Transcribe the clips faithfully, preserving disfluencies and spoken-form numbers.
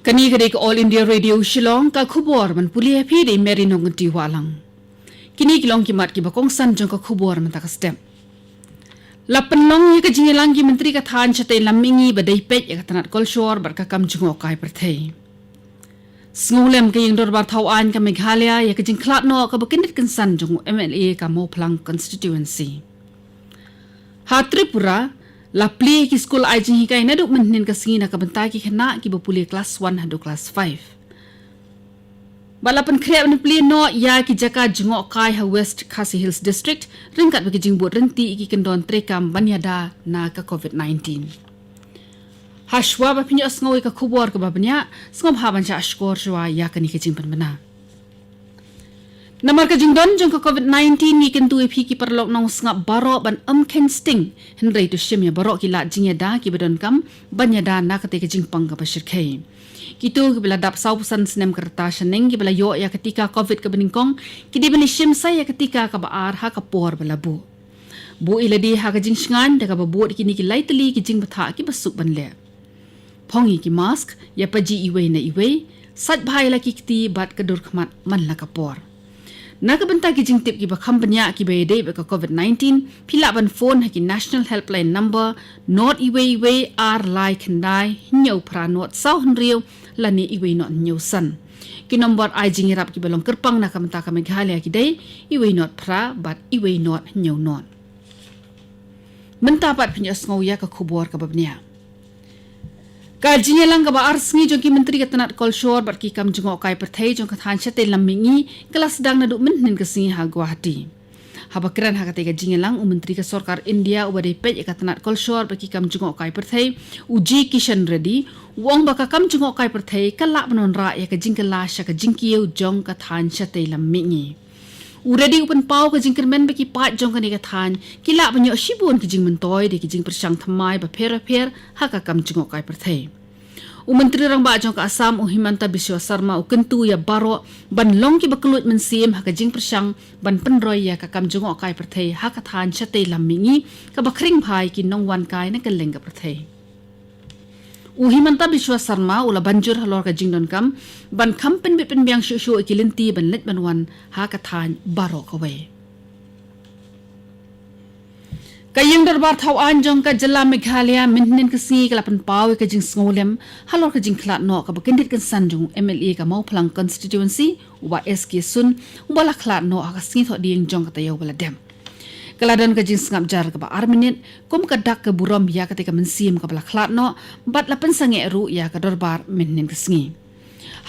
Kane ka dei ka All India Radio Shillong, ka khubor ban pule ïa phi da i Mary Nongkynrih Wahlang. Kine ki long ki mat kiba kongsan jong ka khubor mynta ka step. La pynlong ïa ka jingïalang ki myntri ka thaiñ shatei lam mihngi ba dei peit ïa ka tnat kolshor bad ka kam jngohkai pyrthei. Sngewlem ka ïing dorbar thaw aiñ ka Meghalaya ïa ka jingkhlad noh kaba kyndit kynsan jong u M L A ka Mawphlang constituency. Ha Tripura, la plie ki skul ai jinghikai naduh mynhynnin ka sngi na ka bynta ki khynnah kiba pule klas one haduh klas five. Bad la pynkhreh ban plie noh ïa ki jaka jngohkai ha West Khasi Hills District, ryngkat bad ki jingbud ryntih ïa ki kyndon treikam ban ïada na ka COVID nineteen. Hashwa ba pynïohsngew ïa ka khubor kaba bniah, sngewbha ban shah shkor shwa ïa kane ka jingpynbna. Namar ka jingdon jong ka COVID nineteen, ngi kyntu ïa phi ki paralok nongsngap baroh ban ym kheiñ sting, hynrei to shim ïa baroh ki lad jingïada kiba donkam ban ïada na katei ka jingpang kaba shyrkhei. Kito kiba la dap sawphew san snem ka rta shaneng kiba la ïoh ïa ka tika COVID kaba nyngkong, ki dei ban ïashim sa ïa ka tika kaba ar ha ka por ba la buh. Buh ïa lade ha ka jingshngaiñ da kaba bud ïa kine ki lai tylli ki jingbthah kiba suk ban leh. Phong ïa ki mask, ïa paji iwei na iwei, sait bha ïa la ki kti bad ka dur khmat man la ka por. Na ka bynta ki jingtip kiba kham bniah kiba ïadei bad ka COVID nineteen, phi lah ban phone ha ki National Helpline number, not iwei iwei ar lai khyndai hynñiew phra not saw hynriew lane iwei not hynñiew san. Ki nombor ai jingïarap kiba long kyrpang na ka bynta ka Meghalaya ki dei, iwei not phra bad iwei not hynñiew not. Mynta pat pynïohsngew ïa ka khubor kaba bniah. Ka jingïalang kaba ar sngi jong ki myntri ka tnat kolshor bad ki kam jngohkai pyrthei jong ka thaiñ shatei lam mihngi, ka la sdang naduh mynhynnin ka sngi ha Guwahati. Haba kren ha katei ka jingïalang, u myntri ka sorkar India uba dei peit ïa ka tnat kolshor bad ki kam jngohkai pyrthei, u G Kishan Reddy, u ong ba ka kam jngohkai pyrthei ka lah ban wanrah ïa ka jingkylla sha ka jingkiew jong ka thaiñ shatei lam mihngi. U Reddy u pynpaw ka jingkyrmen ba ki paid jong kane ka thaiñ ki lah ban ïoh shibun ki jingmyntoi da ki jingpyrshang thymmai bapher bapher ha ka kam jngohkai pyrthei. U Myntri Rangbah jong ka Assam, u Himanta Biswa Sarma, u kyntu ïa baroh ban long kiba kylluid mynsiem ha ka jingpyrshang ban pynroi ïa ka kam jngohkai pyrthei ha ka thaiñ shatei lam mihngi, kaba khring bha ïa ki nongwan kai na kylleng ka pyrthei. U Himanta Biswa Sarma u la ban jur halor ka jingdonkam ban kham pynbit pynbiang shuh shuh ïa ki lynti ban leit ban wan ha ka thaiñ baroh kawei. Ka ïing dorbar thaw aiñ jong ka jylla Meghalaya mynhynnin ka sngi ka la pynpaw ïa ka jingsngewlem halor ka jingkhlad noh kaba kyndit kynsan jong u M L A ka Mawphlang constituency, u Bah S K Sun, uba la khlad noh ha ka sngi Thohdieng jong ka taïew ba la dep. Ka la don ka jingsngap jar kaba ar minit, kum ka dak ka burom ïa katei ka mynsiem kaba la khlad noh, bad la pynsangeh ruh ïa ka dorbar mynhynnin ka sngi.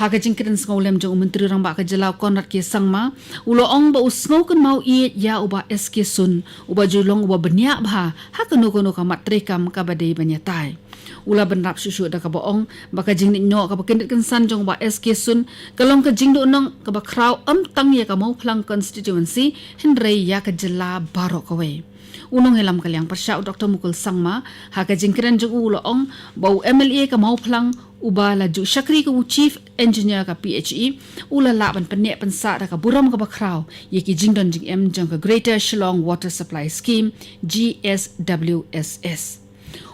Ha ka jingkren sngewlem jong u Myntri Rangbah ka jylla, u Conrad K Sangma, u la ong ba u sngewkynmaw ïeit ïa u Bah S K Sun, uba ju long uba bniah bha ha kano kano ka mat treikam kaba dei ban ïatai. U la bynrap shuh shuh da kaba ong ba ka jingleit noh kaba kyndit kynsan jong u Bah S K Sun ka long ka jingduhnong kaba khraw ym tang ïa ka Mawphlang constituency, hynrei ïa ka jylla baroh kawei. U nongïalam ka liang pyrshah, u Doktor Mukul Sangma, ha ka jingkren jong u, u la ong ba u M L A ka Mawphlang, uba la ju shakri kum u Chief Engineer ka P H E, u la lah ban pynneh pynsah da ka burom kaba khraw ïa ki jingdon jingem jong ka Greater Shillong Water Supply Scheme, G S W S S.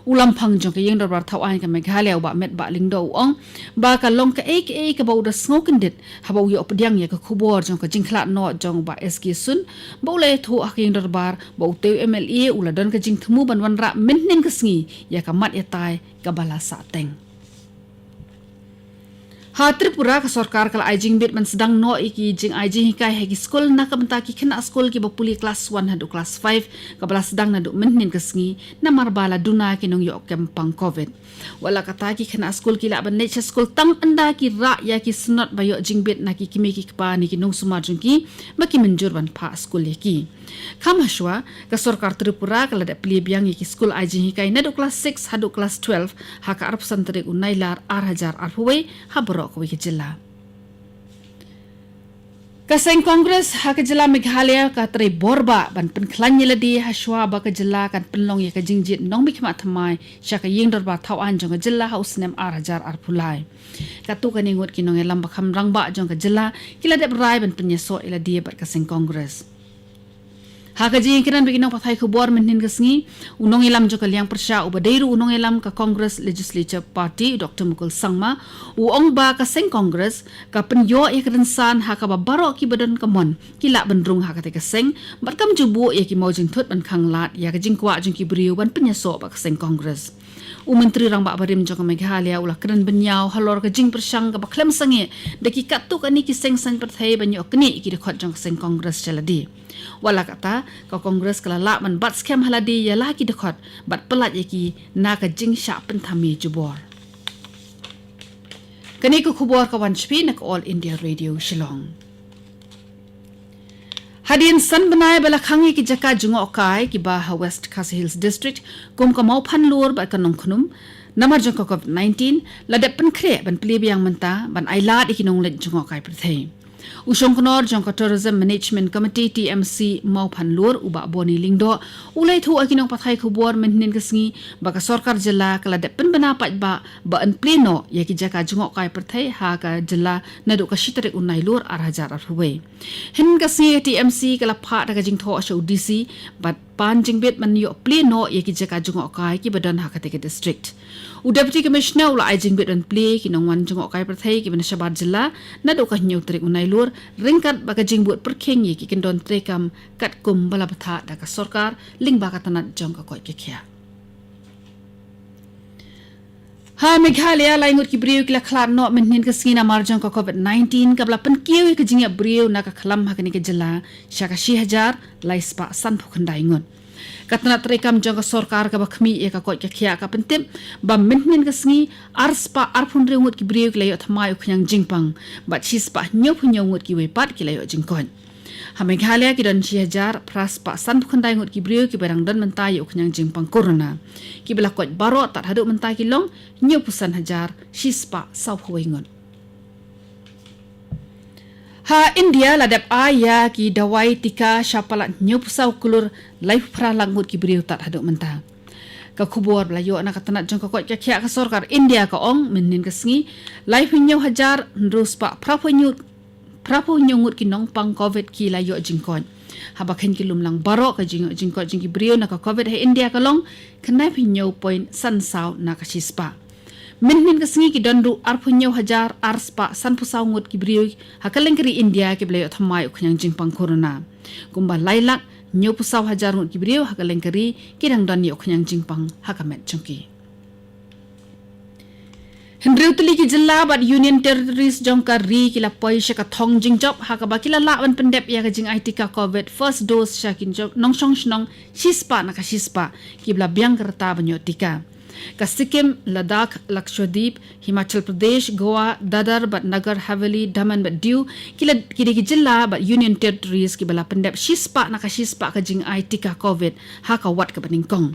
U Lamphang jong ka ïing dorbar thaw aiñ ka Meghalaya, u Bah Metbah Lyngdoh, u ong ba ka long kaei kaei kaba u da sngewkyndit haba u ïoh pdiang ïa ka khubor jong ka jingkhlad noh jong u Bah S K Sun, ba u la ïathuh ha ka ïing dorbar ba utei u M L A u la don ka jingthmu ban wanrah mynhynnin ka sngi ïa ka mat ïatai kaba la sahteng. Ha Tripura, ka sorkar ka la ai jingbit ban sdang noh ïa ki jingai jinghikai ha ki skul na ka bynta ki khynnah skul kiba pule klas one haduh klas five, kaba la sdang naduh mynhynnin ka sngi namar ba la duna ki nongïoh kem pang COVID. Wat la katta, ki khynnah skul ki lah ban leit sha skul tang ynda ki rah ïa ki snot ba ïoh jingbit na ki kmie ki kpa ne ki nongsumar jong ki ba ki mynjur ban phah skul ïa ki. Kham hashwa, ka sorkar Tripura ka la dep plie biang ïa ki skul ai jinghikai naduh klas six haduh klas twelve ha ka arphew san tarik u Nailar ar hajar arphew wei ha baroh kawei ka jylla. Ka seng Congress ha ka jylla Meghalaya ka trei bor bah ban pynkhlaiñ ïa lade hashwa ba ka jylla kan pynlong ïa ka jingjied nongmihkhmat thymmai sha ka ïing dorbar thaw aiñ jong ka jylla ha u snem ar hajar arphew lai. Katto katne ngut ki nongïalam ba kham rangbah jong ka jylla ki la dep rai ban pynïasoh ïa lade bad ka seng Congress. Ha ka jingïakren bad ki nongpathai khubor mynhynnin ka sngi, u nongïalam jong ka liang pyrshah uba dei ruh u nongïalam ka Congress Legislature Party, u Doctor Mukul Sangma, u ong ba ka seng Congress ka pynïoh ïa ka rynsan ha kaba baroh kiba don ka mon ki lah ban rung ha katei ka seng, bad kam ju buh ïa ki mawjingthut ban khanglad ïa ka jingkwah jong ki briew ban pynïasoh bad ka seng Congress. U Myntri Rangbah barim jong ka Meghalaya u la kren bynñiaw halor ka jingpyrshang kaba khlem sangeh da ki katto katne ki seng saiñ pyrthei ban ïoh knieh ïa ki dkhot jong ka seng Congress sha lade. Wat la katta, ka Congress ka la lah ban bat skhem ha lade ïa la ki dkhot bad pyllait ïa ki na ka jingshah pynthame jubor. Kane ka khubor ka wan sha phi na ka All India Radio Shillong. Hadien san bnai ba la khang ïa ki jaka jngohkai kiba ha West Khasi Hills District, kum ka Mawphanlur bad ka Nongkhnum, namar jong ka COVID nineteen, la dep pynkhreh ban plie biang mynta ban ailad ïa ki nongleit jngohkai pyrthei. U shongknor jong ka Tourism Management Committee, T M C, Mawphanlur, u Bah Boni Lyngdoh, u la ïathuh ïa ki nongpathai khubor mynhynnin ka sngi ba ka sorkar jylla ka la dep pynbna paidbah ba yn plie noh ïa ki jaka jngohkai pyrthei ha ka jylla naduh ka shi tarik u Nailur ar hajar arphew wei. Hynnin ka sngi ka T M C ka la phah da ka jingthoh sha u D C bad pan jingbit ban ïoh plie noh ïa ki jaka jngohkai kiba don ha katei ka district. U Deputy Commissioner u la ai jingbit ban plie ki nongwan jngohkai pyrthei kiba na shabar jylla naduh ka hynñiew tarik u Nailur, ryngkat bad ka jingbud pyrkhing ïa ki kyndon treikam katkum ba la bthah da ka sorkar lyngba ka tnat jong ka koit ka khiah. Ha Meghalaya, lai ngut ki briew ki la khlad noh mynhynnin ka sngi namar jong ka COVID nineteen, kaba la pynkiew ïa ka jingïap briew na ka khlam ha kane ka jylla sha ka shi hajar lai spah sanphew khyndai ngut. Ka tnat treikam jong ka sorkar kaba khmih ïa ka koit ka khiah ka pyntip ba mynhynnin ka sngi ar spah arphew hynriew ngut ki briew ki la ïoh thymmai u khñiang jingpang, bad shi spah hynñiewphew hynñiew ngut kiwei pat ki la ïoh jingkoit. Ha Meghalaya ki don shi hajar phra spah sanphew khyndai ngut ki briew kiba dang don mynta ïa u khñiang jingpang corona. Kiba la koit baroh tad haduh mynta ki long hynñiewphew san hajar shi spah sawphew wei ngut. Ha India la dep ai ïa ki dawai tika sha palat hynñiewphew saw klur laiphew phra lak ngut ki briew tad haduh mynta. Ka khubor ba la ïoh na ka tnat jong ka koit ka khiah ka sorkar India ka ong mynhynnin ka sngi, laiphew hynñiew hajar hynriew spah phraphew hynñiew phraphew hynñiew ngut ki nongpang COVID ki la ïoh jingkoit. Haba khein ki lum lang baroh, ka jingïoh jingkoit jong ki briew na ka COVID ha India ka long khyndaiphew hynñiew point san saw na ka shi spah. Mynhynnin ka sngi ki don ruh arphew hynñiew hajar ar spah sanphew saw ngut ki briew ha kylleng ka ri India kiba la ïoh thymmai u khñiang jingpang corona. Kumba lai lak hynñiewphew saw hajar ngut ki briew ha kylleng ka ri ki dang don ïa u khñiang jingpang ha ka met jong ki. Hynriew tylli ki jylla bad Union Territories jong ka ri ki la poi sha ka thong jingjop ha kaba ki la lah ban pyndep ïa ka jingai tika COVID first dose sha ki nongshong shnong shi spah na ka shi spah kiba la biang ka rta ban ïoh tika. Ka Sikkim, Ladakh, Lakshadweep, Himachal Pradesh, Goa, Dadar bad Nagar Haveli, Daman bad Diu, ki la, ki dei ki jylla bad Union Territories kiba la pyndep shi spah na ka shi spah ka jingai tika COVID ha ka wat kaba nyngkong.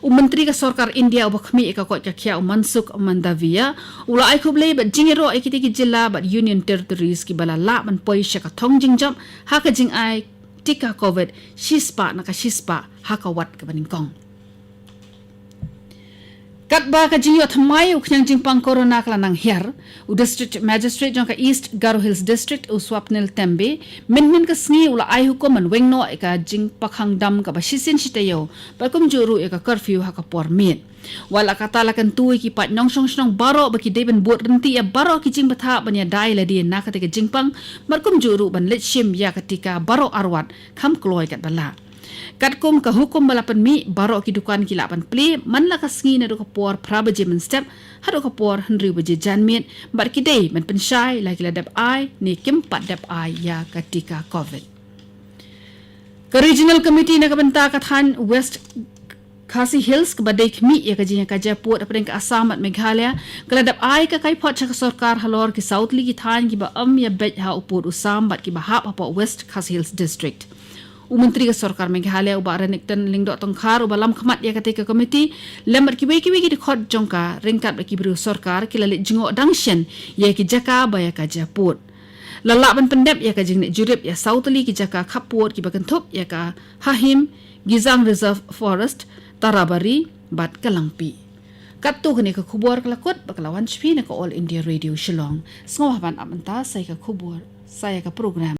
U Myntri ka sorkar India uba khmih ïa ka koit ka khiah, u Mansukh Mandaviya, u la ai khublei bad jingïaroh ïa kitei ki jylla bad Union Territories kiba la lah ban poi sha ka thong jingjop ha ka jingai tika COVID shi spah na ka shi spah ha ka wat kaba nyngkong. Katba ka jingïoh thymmai u khñiang jingpang corona ka la nang hiar, u District Magistrate jong ka East Garo Hills District, u Swapnil Tembe, mynhynnin ka sngi u la ai hukum ban weng noh ïa ka jingpakhang dam kaba shisien shi taïew, bad kumjuh ruh ïa ka curfew ha ka por miet. Wat la katta, la kyntu ïa ki paid nongshong shnong baroh ba ki dei ban bud ryntih ïa baroh ki jingbthah ban ïada ïa lade na katei ka jingpang, bad kumjuh ruh ban leit shim ïa ka tika baroh arwat kham kloi katba lah. Katkum ka hukum ba la pynmih, baroh ki dukan ki lah ban plie man la ka sngi naduh ka por phra baje mynstep haduh ka por hynriew baje janmiet, bad ki dei ban pynshai la ki la dep ai ne kim pat dep ai ïa ka tika COVID. Ka Regional Committee na ka bynta ka thaiñ West Khasi Hills kaba dei khmih ïa ka jingïakajia pud hapdeng ka Assam bad Meghalaya ka la dep ai ka kaiphod sha ka sorkar halor ki saw tylli ki thaiñ kiba ym ïabeit ha u pud u sam bad kiba hap hapoh West Khasi Hills District. U Myntri ka sorkar Meghalaya u Bah Renikton Lyngdoh Tongkhar uba lam khmat ïa katei ka komiti lem bad kiwei kiwei ki dkhot jong ka ryngkat bad ki briew sorkar ki la leit jngoh dang shen ïa ki jaka ba ïakajia pud. La lah ban pyndep ïa ka jingleit jurip ïa saw tylli ki jaka khappud kiba kynthup ïa ka Hahim, Gizang Reserve Forest, Tarabari bad ka Langpih. Katto kane ka khubor ka la kut bad ka la wan sha phi na ka All India Radio Shillong. Sngewbha ban ap mynta sa ïa ka khubor, sa ïa ka program.